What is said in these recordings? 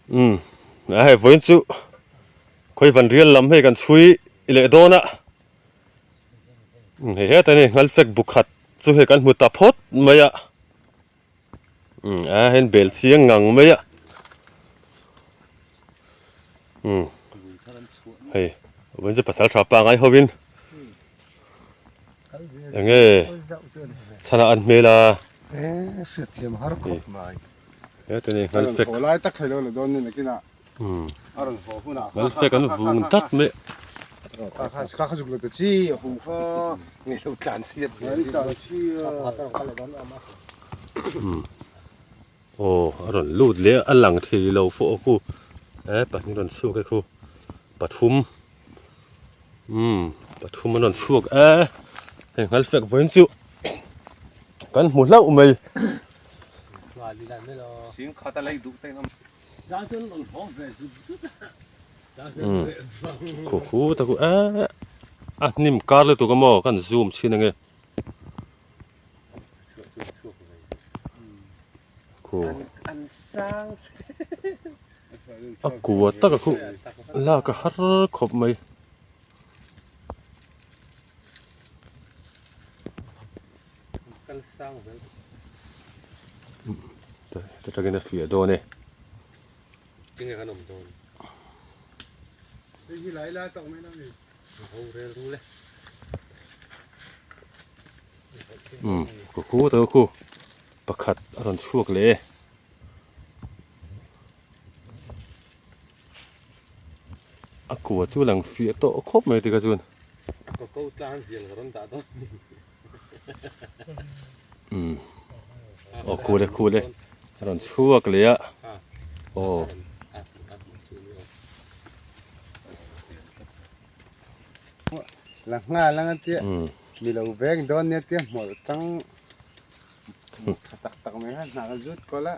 Umm a hei vawiin chu khawi van rial lam hei kan chhui leh dawn a hei hetah hian ngalfek bu khat chu hei kan hmu ta phawt mai a umm a hian bel chiang ngang mai a umm hei vawiin chu pasal tha pangai ho in enge chhan ah an hmel a. Ngalfek an vung dat mai aw a rawn lut leh a lang thei lo pawh a khu e pahnih rawn chhuak e khu pathum umm pathum an rawn chhuak e hei ngalfek vawiin chu kan hmu hlauh mai. Khu khu ta khu eee a hnim kar lutuk a maw kan zoom chhin ange khu a kua tak a khu lak a har khawp mai. Heta tangin a fiah dawn e. Umm ka khu ta khu pakhat a rawn chhuak leh e. A kua chu lang fiah tawh khawp mai tikha chuan. Umm aw khu le khu le a rawn chhuak leh a aw. La nghal anga tia mi lo veng dawn nia tia hmawlh tang tha tak tak mai kha hnah ka zut kawl a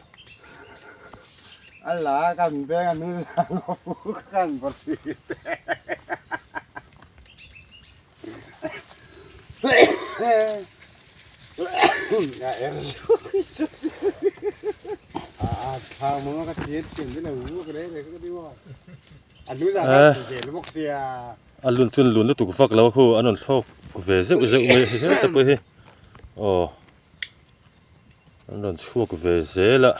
a la kan veng a nul kan bawrh te. A lun chuan lun lutuk vak lo a khu an rawn thlawk ve zeuh zeuh mai a hei te pawh hi aw an rawn chhuak ve zel a.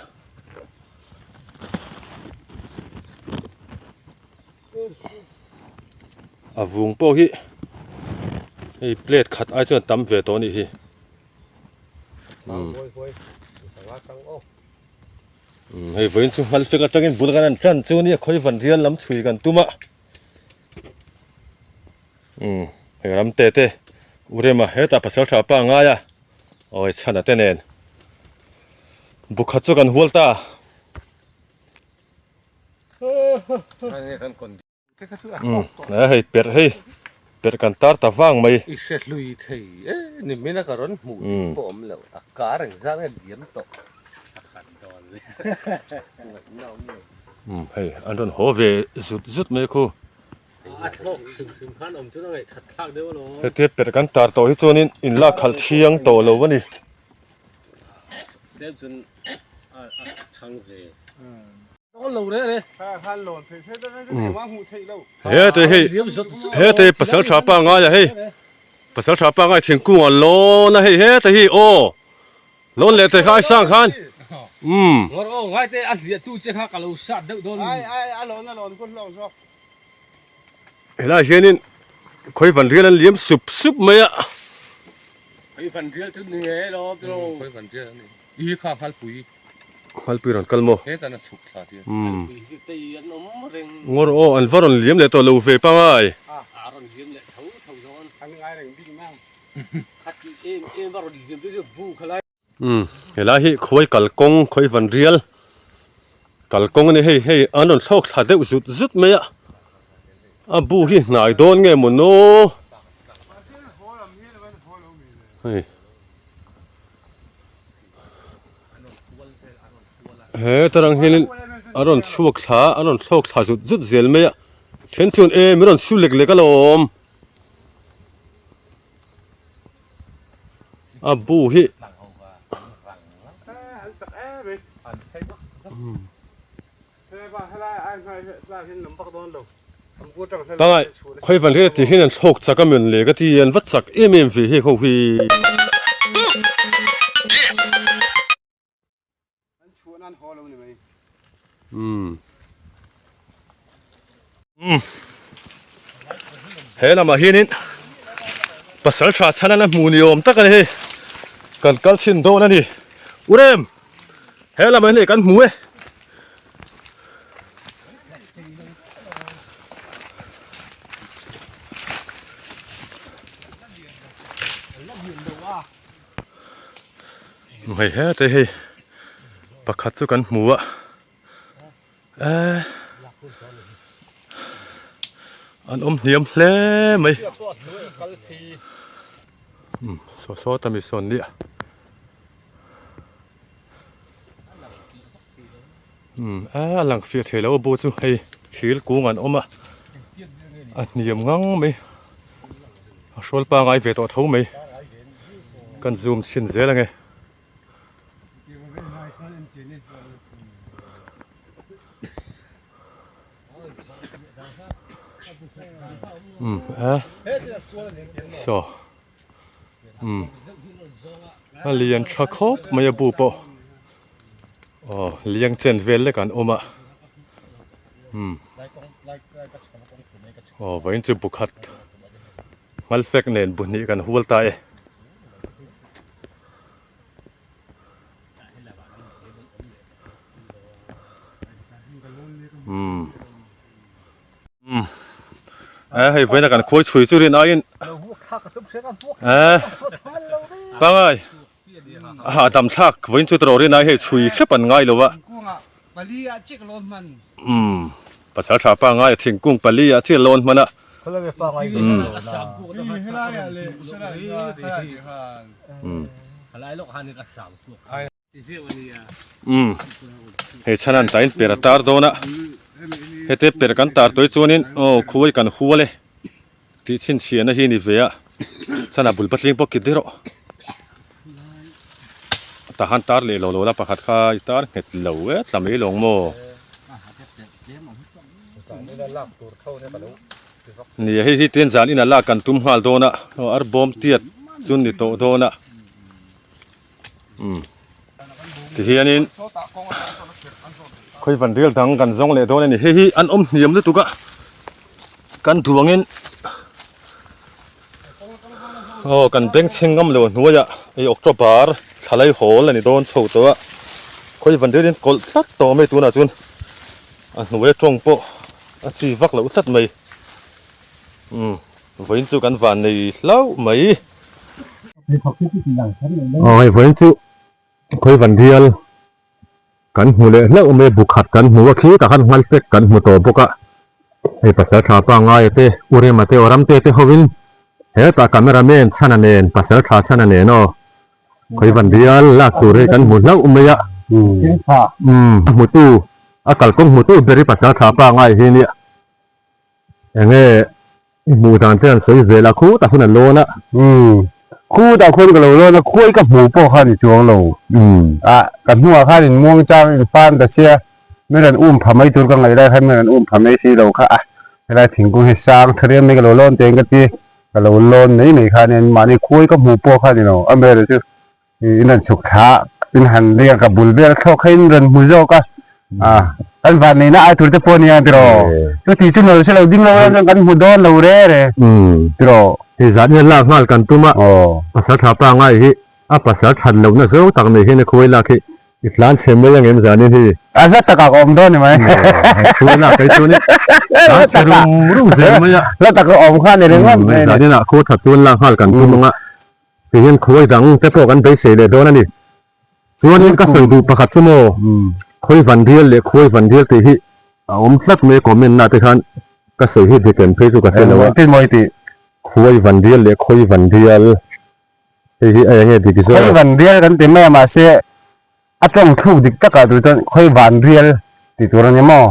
A vung pawh hi hei plate khat ai chuan tam ve tawh a nih hi umm hei vawiin chu ngal fek atangin bul kan han tan chu nia khawi van rial lam chhui kan tum a umm hei ram te te u rema hetah pasal tha pa a ngai a awi chhana te nen bukhat chu kan hual ta. Hei perh hei perh kan tar ta vang mai. I hre hlui thei e ni min a ka rawn hmuh tih pawh awm lo a kar engzat nge liam tawh a khat dawn le ngaihna awm lo. Hei an rawn haw ve zut zut mai khu. A thlawk hrim hrim khan awm chuan a ngaihkhat thlak deuh alawm. Hetia perh kan tar tawh hi chuanin in lak khalh thiang tawh lo a ni. Tlem chuan a chhang ve. Hete hei hete hi pasal tha pa ngai a hei pasal tha pa ngai thingkung a lawn a hei hete hi aw lawn leh te kha ai sang khan umm helaiah hianin khawi van rial an liam sup sup mai a. Khalpui rawn kal maw? Umm. Ngawr aw an va rawn liam leh tawh lo ve pangai. Umm helai hi khuai kalkawng khawi van rial kalkawng a ni hei hei an rawn thlawk thla deuh zut zut mai a a bu hi hnai dawn nge maw naw hei. He tarang hianin a rawn chhuak thla a rawn thlawk thla zut zut zel mai a then chuan e min rawn su lek lek alawm. A bu hi Pangai khawi van ria tih hian an thlawk chak a mawn le ka ti an va chak em em ve hei ho hi. He lamah hianin pasal tha chhan a hmu ni awm tak a ni hei kan kal chhin dawn a ni Urem he lamah hian hei kan hmu e. Hei hete hei pakhat chu kan hmu a eee an awm hniam hle mai umm saw saw ta mi sawn nia umm a lang fiah thei lo a bu chu hei thil kung an awm a a hniam ngang mai a hrawl pangai ve tawh tho mai kan zoom chhin zel ange. Umm a saw umm a lian tha khawp mai a bu pawh aw liang chen vel lek an awm a umm aw vawiin chu bu khat ngalfek nen bu hnih kan hual ta e. Umm umm a hei vawiin a kan khawi chhui chu rin aiin a pangai a hahdam thlak vawiin chu tawrh rin ai hei chhui hrep an ngai lo a umm pasal tha pangai thingkung pali ah chiah lawn hman a umm umm Umm hei chhan an tain per a tar dawn a hete per kan tar tawih chuanin aw khuai kan hual e tih chhinchhiahna hi a ni ve a chhan a bul patling pawh kit rawh tah khan tar leh lo lo la pakhat kha i tar nghet lo e tla mai lawng maw ni hei hi tin zan inah lak kan tum nghal dawn a aw arbawm tiat chu ni tawh dawn a. Umm tihianin khawi van ril dang kan zawng leh dawn a ni hei hi an awm hniam lutuk a kan duangin aw kan beng chhing ngam lo hnuaiah hei october thlalai hawl a ni dawn chho tawh a khawi van rilin kawlh tlat tawh mai tunah chuan a hnuai tawng pawh a chi vak loh tlat mai umm vawiin chu kan van nei hlauh mai. Aw hei vawiin chu khawi van rial kan hmu leh hlauh mai a bu khat kan hmu a khi tah khan nghal fek kan hmu tawh bawk a hei pasal tha pangngai te u Rema te aw Ramte te hovin hetah camera man chhana nen pasal tha chhana nen aw khawi van rial lak tur hi kan hmu hlauh mai a umm a hmutu a kalkawng hmutu ber hi pasal tha pangngai hi nia enge I hmuh dan te an sawi vel a, khutah khuan a lawn a. Umm, khutah khuan ka lo lawn a, khuai ka hmuh pawh khan i chuang lo. Umm. Ah, ka hnuah khan in muang chang in fan ta sia, min rawn um pha mai tur ka ngaih lai khan min rawn um pha mai si lo kha a, helai thingkung hi sang thariam mai ka lo lawn teng ka ti, ka lo lawn mai mai khan in mahni khuai ka hmuh pawh khan i lo, amaherawhchu chu In rawn chhuk thla in han ring a ka bul vel thlawk kha in rawn hmu zawk a ah kan van neihna ai tur te pawh ania tiraw chuti chu nawl se lo ding lo ram chuan kan hmu dawn lo re re tiraw. Hei zan hian lak nghal kan tum a pasal tha pa ngai hi a pasal that lohna zo tak nei hian a khuai lak hi i tlan chhe mai ang em zanin hi. A hla takah ka awm dawn ni mai. Khuai lak kai chuan i tlan chhe rum rum zel mai a. Hla taka awm kha ni ringawt mai. Zanin ah khaw that chuan lak nghal kan tum ang a. Tihian khawi dang te pawh kan beisei leh dawn a ni. Chuanin ka sawi duh pakhat chu maw, khawi van rial leh khawi van rial tih hi a awm tlat mai a comment na te khan ka sawi hi dik em phei chu ka hre lo a. Khawi van rial leh khawi van rial hei hi a enge dik zawk? Khawi van rial kan ti mai a mahse a tawng thluk dik takah tur chuan khawi van rial tih tur a ni maw?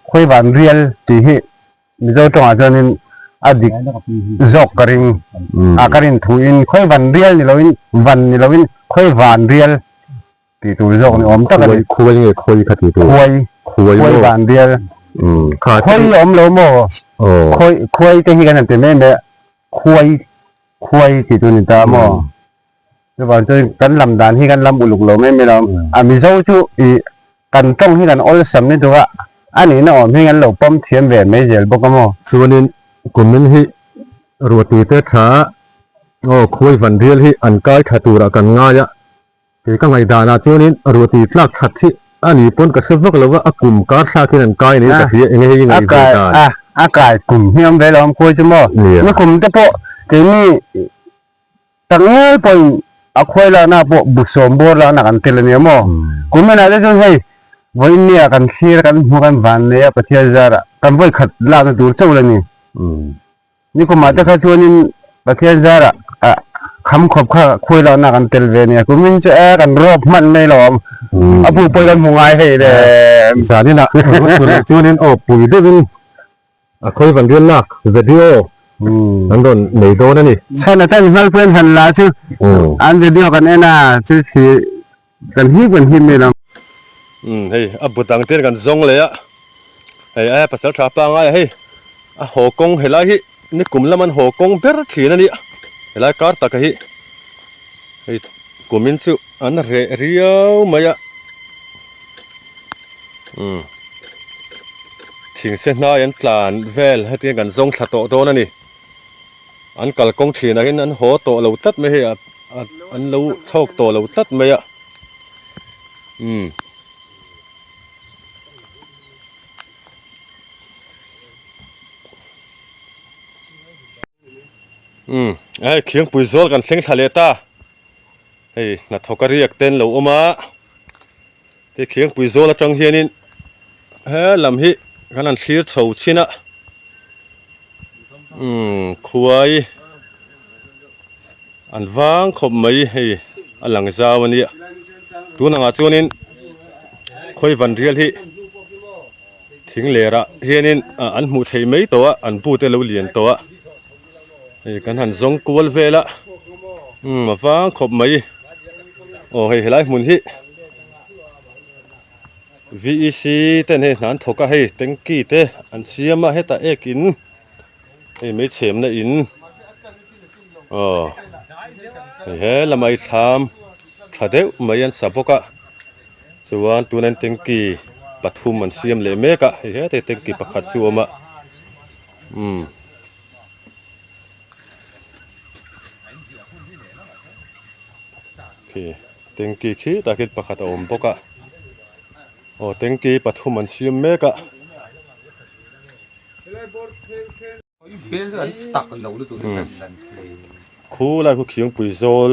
Khawi van rial tih hi Mizo tawngah chuanin. a dik zawk ka ring a ka rin thu in khawi van rial ni loin van ni loin khawi van rial tih tur zawk ni awm tak a ni. Khuai nge khawi kha tih tur? Khuai khuai van rial khawi a awm lo maw khawi khuai te hi kan han ti mai mai a khuai khuai tih tur ni ta maw. Chuvang chuan kan lam dan hi kan lam uluk lo mai mai lo. A Mizo chu ih kan tawng hi kan awlsam ni tuk a, a nihna awm hi kan lo pawm thiam ve mai zel bawk a maw? Chuanin kumin hi ruahti te tha aw khuai van rial hi an kai tha turah kan ngai a, kei ka ngaihdanah chuanin ruahti tlak that hi a ni pawn ka hre vak lo va, a kum kar thlak hian an kai niin ka hria, enge hei i ngaih ve dan? A kai kum hi awm ve lo ang khuai chu maw? Ni kum te pawh keini Tak ngei pawhin a khuai lakna pawh bu sawm bawr lakna kan tel a nia maw? Kum enah te chuan hei vawiin nia kan thlir kan hmu kan van nei a Pathian zarah kan vawi khat lakna tur chauh la ni. Nikumah te kha chuanin Pathian zarah ah kham khawp kha khuai lakna kan tel ve nia. Kumin chu e kan rawp hman mai lo awm a bu pawh kan hmu ngai hei le. Zaninah chuanin aw pui deuhin A khawi van rial lak video an rawn nei dawn a ni. Chhan atan hmal pawhin han la chu an video kan en a chu khi kan hip kan hip mai lo. Umm hei a bu dang te kan zawng leh a, hei aia pasal tha pangai a hei a haw kawng helai hi nikum lam an haw kawng ber thin a nia helai kar taka hi hei kumin chu an reh riau mai a umm. Thingse hnai an tlan vel hetiang kan zawng thla tawh dawn a ni. An kalkawng thinah hian an haw tawh lo tlat mai hei a an lo chhawk tawh lo tlat mai a. Umm. Umm hei Khiangpui zawl kan thleng thla leh ta. Hei hnathawk a riak te an lo awm a. Ti Khiangpui zawl atang hianin he lam hi kan han thlir chho chhin a, umm khuai an vang khawp mai hei a lang zau a nia tun angah chuanin khawi van rial hi thing lerah hianin an hmuh theih mai tawh a an bu te lo lian tawh a hei kan han zawng kual vel a umm a vang khawp mai aw hei helai hmun hi. VEC ten hei hna an thawk a hei tanky te an siam a hetah ek in hei mai chhemna in aw hei he lamah hi thlam tha deuh mai an sa bawk a chuan tuna in tanky pathum an siam leh mek a hei hetah hi tanky pakhat chu a awm a umm. Khi tanky khi tah khian pakhat a awm bawk a aw tanky pathum an siam mek a. Khu lai khu khiangpui zawl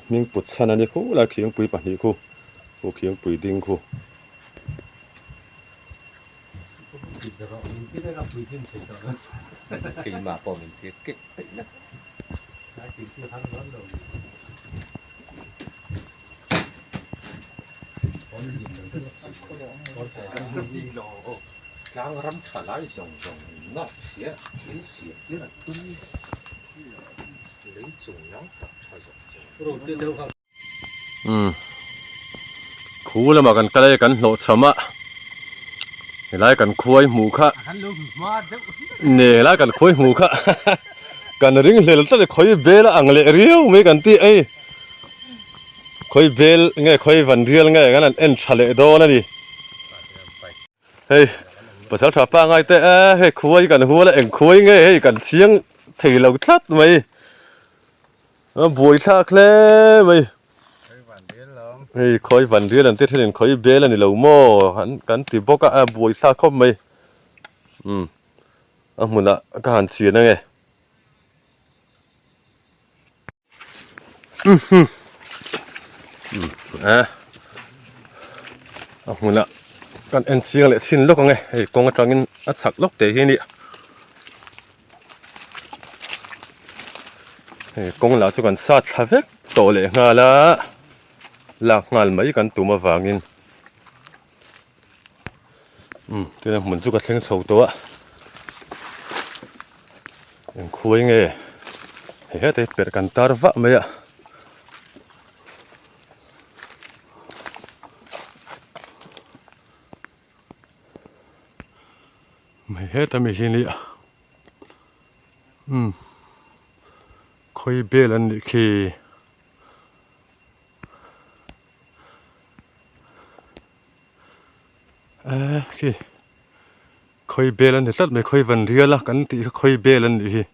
hming put chhan a ni khu lai khiangpui pahnih khu khu khiangpui ding khu. Umm khu lamah kan kal a kan hlawh cham a helai kan khuai hmuh kha ne helai kan khuai hmuh kha kan ring hlel tlat a khawi bel a ang leh riau mai kan tih ei khawi bel nge khawi van rial nge kan han en tha leh dawn a ni hei pasal tha pangai te a hei khuai kan hual a eng khuai nge hei kan chiang thei lo tlat mai. A buai thlak hle mai. Hei khawi van rial an ti thenin khawi bel a ni lo maw an kan ti bawk a a buai thlak khawp mai. Umm a hmunah ka han chhin ange. Umm a a hmunah kan en chiang leh chhin lawk ange hei kawng atangin a chhak lawk teh hi a nia. Hei kawng lah chu kan sat thla vek tawh leh nghal a lak nghal mai kan tum avangin umm tuna hmun chu ka thleng chho tawh a. Eng khuai nge hei hetah hi perh kan tar vah mai a. Hei heta mi hi nia umm khawi bel an nih khi. Eee khi khawi bel an ni tlat mai khawi van rial a kan tih kha khawi bel an nih hi.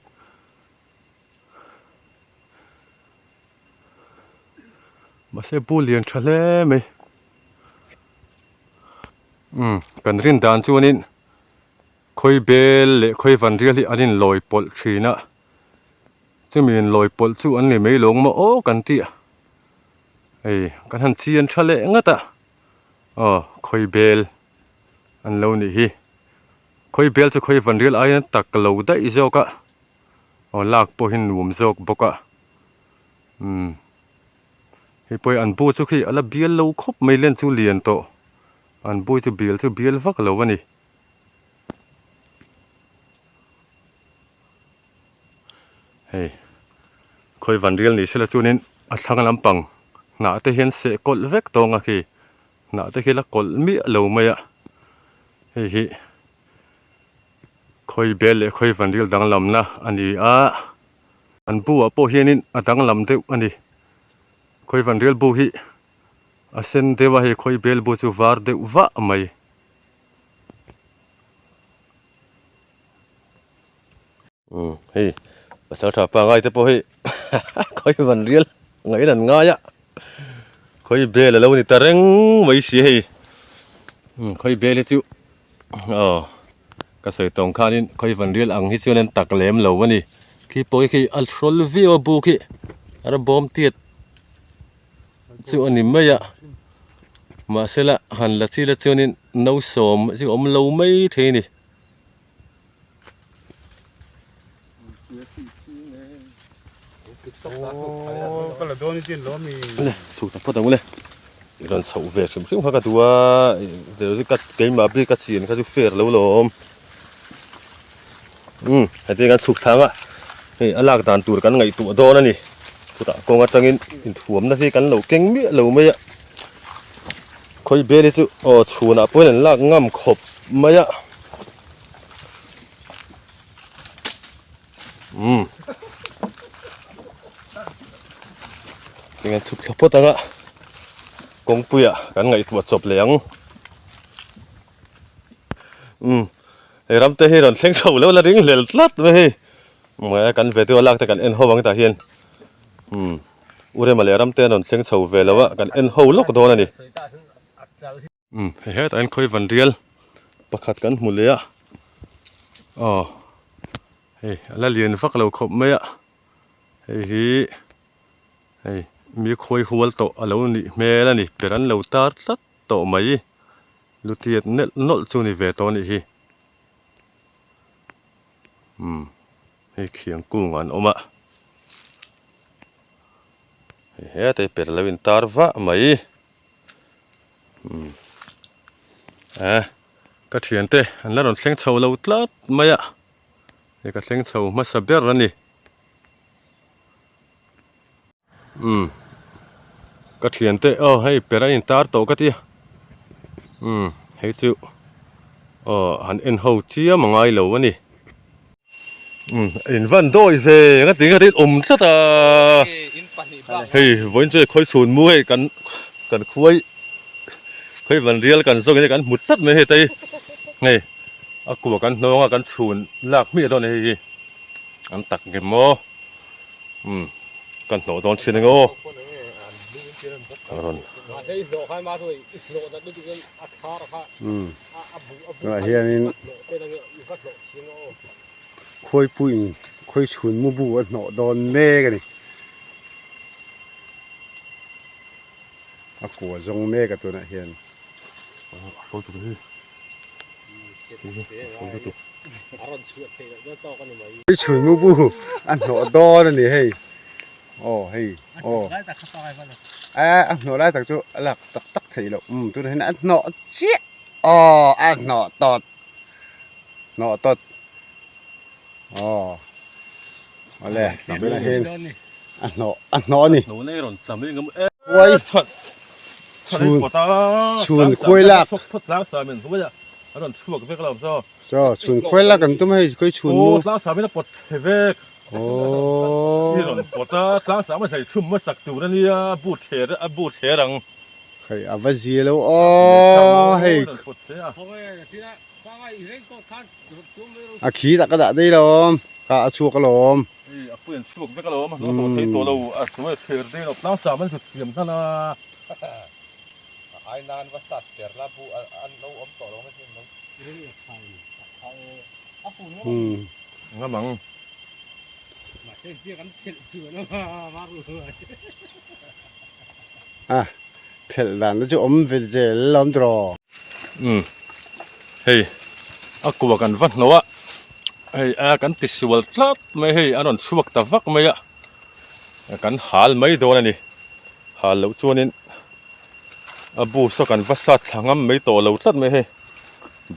Mahse bu lian tha hle mai. Umm kan rin dan chuanin khawi bel leh khawi van rial hi an inlawi pawlh thin a chumi inlawi pawlh chu an ni mai lawng maw aw kan tih a hei kan han chian tha leh ngat a aw khawi bel an lo nih hi khawi bel chu khawi van rial aiin a tak lo daih zawk a aw lak pawh hi nuam zawk bawk a umm. Hei pawh hi an bu chu khi a la bial lo khawp mai len chu lian tawh an bu chu bial chu bial vak lo a ni. Hei khawi van rial ni sela chuanin a thlang lampang hnah te hian seh kawlh vek tawng a khi hnah te khi la kawlh miah lo mai a hei hi khawi bel leh khawi van rial danglamna a ni a. An bu ah pawh hianin a danglam deuh a ni. Khawi van rial bu hi a sen deuh a, hei khawi bel bu chu var deuh vah mai. Umm hei pasal tha pangai te pawh hei khawi van rial ngaih in an ngai a, khawi bel a lo ni ta reng mai si hei. Umm khawi bel hi chu aw. Ka sawi tawng khanin khawi van rial ang hi chuan an tak lem lo a ni. Khi pawh hi khi a hrawl viau a bu khi a ra bawm tiat chu a ni mai a. Mahsela han la chi la chuanin no sawm chu a awm lo mai thei a ni. Le chhuk ta phawt ang ule i rawn chhoh ve hrim hrim kha ka duh a ka keimah bik a chin kha chu fair lo lo a awm umm heti kan chhuk thlang a hei a lak dan tur kan ngaihtuah dawn a ni chutah kawng atangin inthuamna hi kan lo keng miah lo mai a khawi bel hi chu aw chhunah pawhin an lak ngam khawp mai a. Umm tinge chhuk thla phawt anga kawngpuiah kan ngaihtuah chawp leh ang umm hei ram te hi rawn thleng chho lo la ring hlel tlat mai hei kan video lak te kan en ho ang tah hian umm u Rema leh ram te an rawn thleng chho ve lo a kan en ho lawk dawn a ni. Umm hei hetah hian khawi van rial pakhat kan hmu leh a aw hei a la lian vak lo khawp mai a hei hi hei mi khawi hual tawh a lo nih hmel a ni per an lo tar tlat tawh mai lutiat nelh nawlh chu ni ve tawh a nih hi umm hei khiang kung ah an awm a hei hetah hi per a lo in tar vah mai. Eh ka thiante an la rawn thleng chho lo tlat mai a hei ka thleng chho hmasa ber a ni umm ka thiante aw hei per a intar tawh ka ti a umm hei chu aw han en ho chiam a ngai lo a ni. Umm in van dawi ve nga ti nga tin awm tlat a hei vawiin chu khawi chhun mu hei kan kan khuai khawi van rial kan zawng in kan hmu tlat mai hei tai hei a kua kan hnawng a kan chhun lak hmiah dawn a ni hei hi an tak nge maw umm kan hnawh dawn thin ang aw a rawn umm tunah hianin. Khawipuiin khawi chhun mu bu a hnawh dawn mek a ni. A kua zawng mek a tunah hian. Khawi chhun mu bu a hnawh dawn a ni hei. Aw hei aw. A hnawh lai tak chu a lak tak tak theih loh. Umm tunah hian a hnawh chiah. Aw a hnawh tawt. Hnawh tawt. Aw. Awle tunah hian a hnawh a hnawh a ni. Khuai chhun chhun khuai lak chaw chhun khuai lak kan tum a hei khawi chhun mu aww hei a va zia lo aw hei a khi tak a dah daih lo kha a chhuak alawm. Hei a pui an chhuak vek alawm a hnawh thei tawh lo a hnuai a thler daih lo tlang sam an zut thiam hnan a. A ai nan va sat ter la bu an lo awm tawh lo mai sin lo. Ngam ang. A phelh dan te chu awm ve zel alawm tiraw. Umm hei a kua kan va hnawh a hei a kan ti sual tlat mai hei a rawn chhuak ta vak mai a kan hal mai dawn a ni hal loh chuanin a bu saw kan va sat thla ngam mai tawh lo tlat mai hei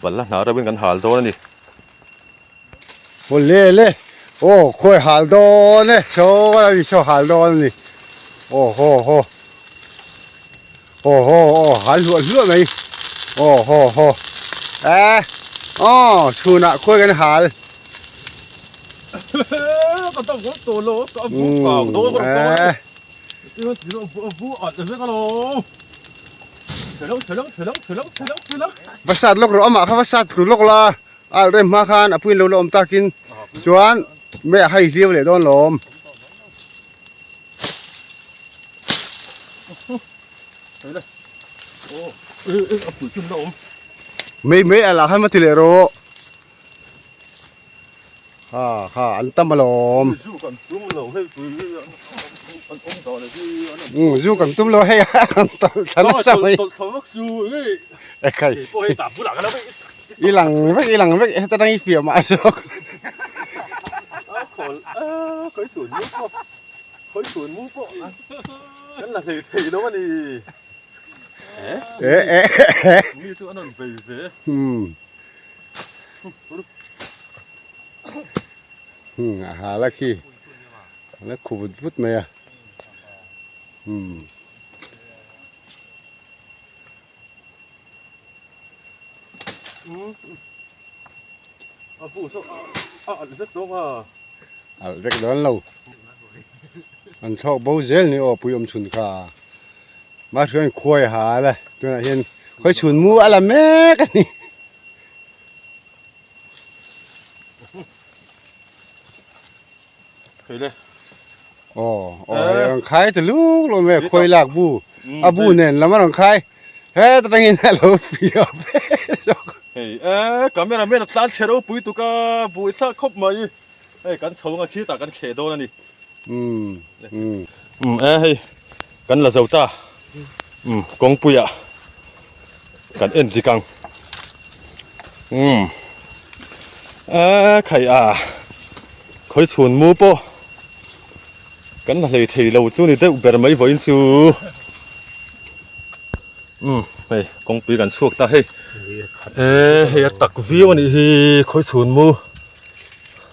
bal a hnah reuhin kan hal dawn a ni. Aw le le aw khawi hal dawn e saw a ni saw hal dawn a ni aw haw haw. Aw haw aw hal hluah hluah mai aw haw haw eh aw chhunah khawi kan hal eh va sat lawk rawh amah kha va sat tlu lawk la a alh rem hma khan a puiin lo la awm takin chuan mei a hai hliau leh dawn lawm. Mei mei a lah khan va ti leh rawh ha kha an tam alawm zu kan tum lo hei an tawlh thla nasa mai ekhai i lang vek i lang vek heta tang i fiah mah zawk. Khawi chhun mu pawh kan la hlei thei lo a ni. Eh eh eh. Mi chu an rawn bei ve. Hmm. Hmm a hal a khi. A la khu vut vut mai a. Hmm. A bu saw a alh vek dawn a. Alh vek dawn lo. An thlawk bo zel ni aw pui awm chhun kha. Mahse khuai ha la tunah hian khawi chhun mu a la mek a ni. Thei le. Aw aw hei a rawn khai ta luk luk mai a khawi lak bu a bu nen lam a rawn khai heta tangin a lo fiah ve zawk. Hei e camera man a tlan chhe ropui tuk a buaithlak khawp mai. Hei kan chho anga khitah kan kheh dawn a ni. Umm umm. Umm e hei kan la zo ta. Umm kawngpuiah kan en dik ang. Umm e khai a khawi chhun mu pawh kan la hlei thei lo chu ni deuh ber mai vawiin chu. Umm hei kawngpui kan chhuak ta hei. E hei a tak viau a nih hi khawi chhun mu.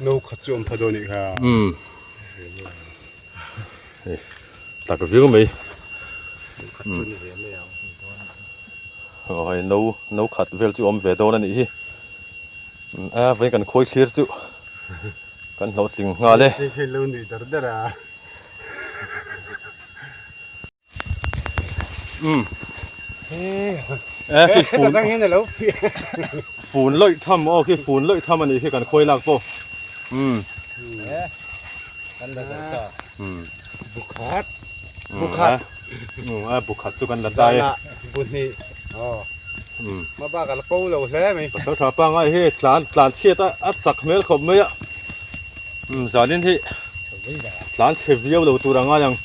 No khat chu awm pha dawn nih kha. Umm. Hei tak viau mai. Khat chu ni ve mai ang. Aw hei no no khat vel chu awm ve dawn a nih hi. A vawiin kan khawi thlir chu kan hlawhtling nghal e. Hei lo nui dar dar a. Umm eh khi fun fun lawih tham aw khi fun lawih tham a nih khi kan khawi lak pawh umm umm bukhat bukhat umm a bukhat chu kan la dai a buhnih aw umm ma bak a la ko lo hle mai pasal tha pangai hi tlan tlan chhiat a a chak hmel khawp mai a umm zanin hi tlan chhe viau lo tur a ngai ang.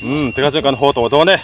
Umm tikha chuan kan haw tawh dawn e.